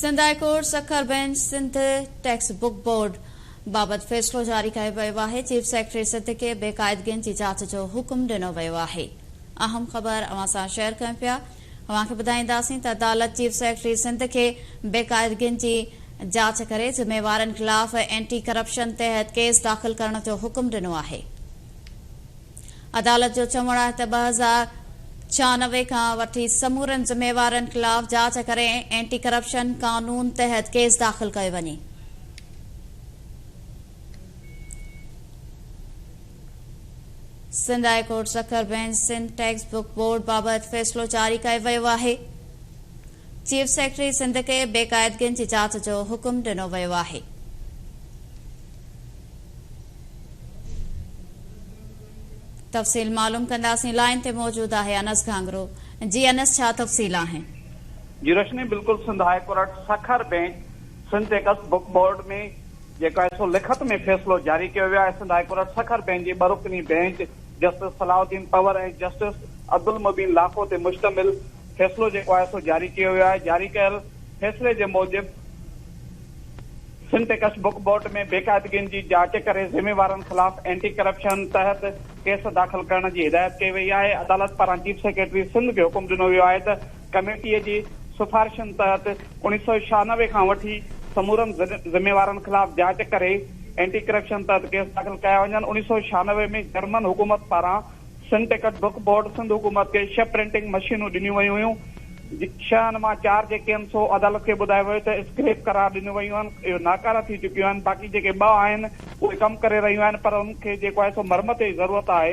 Sindh high court Sukkur bench Sindh text book board بابت فيصلو جاري ڪيو ويو آهي، چيف سيڪريٽري سنڌ کي بيقاعدگين جي جاچ جو حڪم ڏنو ويو آهي. اهم خبر اوهان سان شيئر ڪيون پيا، اوهان کي ٻڌائينداسين ته عدالت چيف سيڪريٽري سنڌ کي بيقاعدگين جي جاچ ڪري ذميوارن خلاف اينٽي ڪرپشن تحت ڪيس داخل ڪرڻ جو حڪم ڏنو آهي. عدالت جو چوڻ آهي ته 2096 کان وٺي سمورن ذميوارن خلاف جاچ ڪري اينٽي ڪرپشن قانون تحت ڪيس داخل ڪيو وڃي. Sindh high court Sukkur bench Sindh text book board بابت فيصلو جاري ڪيو ويو آهي. چيف سيڪريٽري سنڌ کي بيقاعدگين جي جاچ جو حڪم ڏنو ويو آهي. تفصيل معلوم ڪنداسين لائين تي موجود آهي انس گهانگرو جي انس ڇا تفصيل آهن. جي روشني بلڪل Sindh high court Sukkur bench Sindh text book board ۾ جيڪو آهي سو لکت ۾ فيصلو جاري ڪيو ويو آهي Sindh high court Sukkur bench جي ٻه رڪني bench justice Salahuddin Panhwar ۽ justice Abdul Mubeen Lakho تي مشتمل فيصلو جيڪو آهي سو جاري ڪيو ويو آهي جاري ڪيل فيصلي جي موجب سنڌ ٽيڪسٽ بڪ بورڊ ۾ بيقاعدگين جي جاچ ڪري ذميوارن خلاف اينٽي ڪرپشن تحت ڪيس داخل ڪرڻ جي هدايت ڪئي وئي آهي. عدالت پاران چيف سيڪريٽري سنڌ کي حڪم ڏنو ويو آهي ته ڪميٽي جي سفارشن تحت 1996 کان وٺي سمورن ذميوارن خلاف جاچ ڪري اينٽي ڪرپشن تحت ڪيس داخل ڪيا وڃن. 1996 ۾ جرمن حڪومت پاران Sindh text book board Sindh حڪومت کي ڇهه پرنٽنگ مشينون ڏنيون ويون هيون، ڇهن مان چار جيڪي آهن سو عدالت کي ٻڌايو ويو ته اسڪريپ قرار ڏنيون ويون آهن، اهي ناڪاره ٿي چڪيون آهن، باقي جيڪي ٻه آهن اهي ڪم ڪري رهيون آهن پر انهن کي جيڪو آهي سو مرمت جي ضرورت آهي،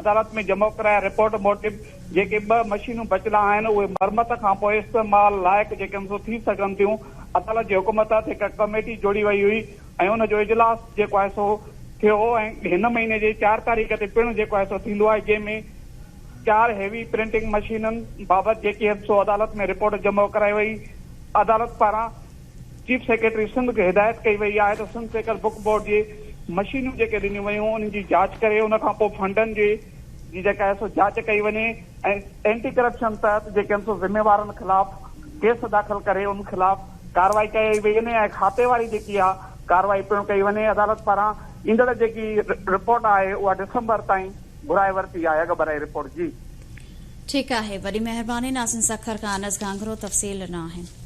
عدالت ۾ جمع ڪرايل رپورٽ موجب جيڪي ٻه مشينون بچيل آهن اهي مرمت کانپوء استعمال لائق جيڪي آهن سو ٿي سگهن ٿيون، عدالت جي حڪم تحت هڪ ڪميٽي جوڙي وئي هئي ۽ ان جو اجلاس جيڪو آهي سو ٿيو هو ۽ هن مهيني جي چار تاريخ تي پڻ جيڪو آهي سو ٿيندو آهي جنهن ۾ چار هيوي پرنٽنگ مشينن بابت جيڪي آهن سو عدالت ۾ رپورٽ جمع ڪرائي وئي عدالت پاران چيف سيڪريٽري سنڌ کي هدايت ڪئي وئي آهي ته سنڌ ٽيڪسٽ بڪ بورڊ جي مشينون جيڪي ڏنيون ويون انهن جي جاچ ڪري ان کان پوء فنڊن جي جي جيڪا آهي سو جاچ ڪئي وڃي ۽ اينٽي ڪرپشن تحت جيڪي آهن سو ذميوارن خلاف ڪيس داخل ڪري ان خلاف ڪارروائي ڪئي وڃي ۽ کاتي واري جيڪي آهي ڪارروائي پڻ ڪئي وڃي، عدالت پاران ايندڙ جيڪي رپورٽ آهي اها ڊسمبر تائين گهرائي ورتي آهي، اڳڀرائي رپورٽ جي. ٺيڪ آهي وڏي مهرباني ناظرين سکر کان انس گهانگهرو تفصيل ڏنا آهن.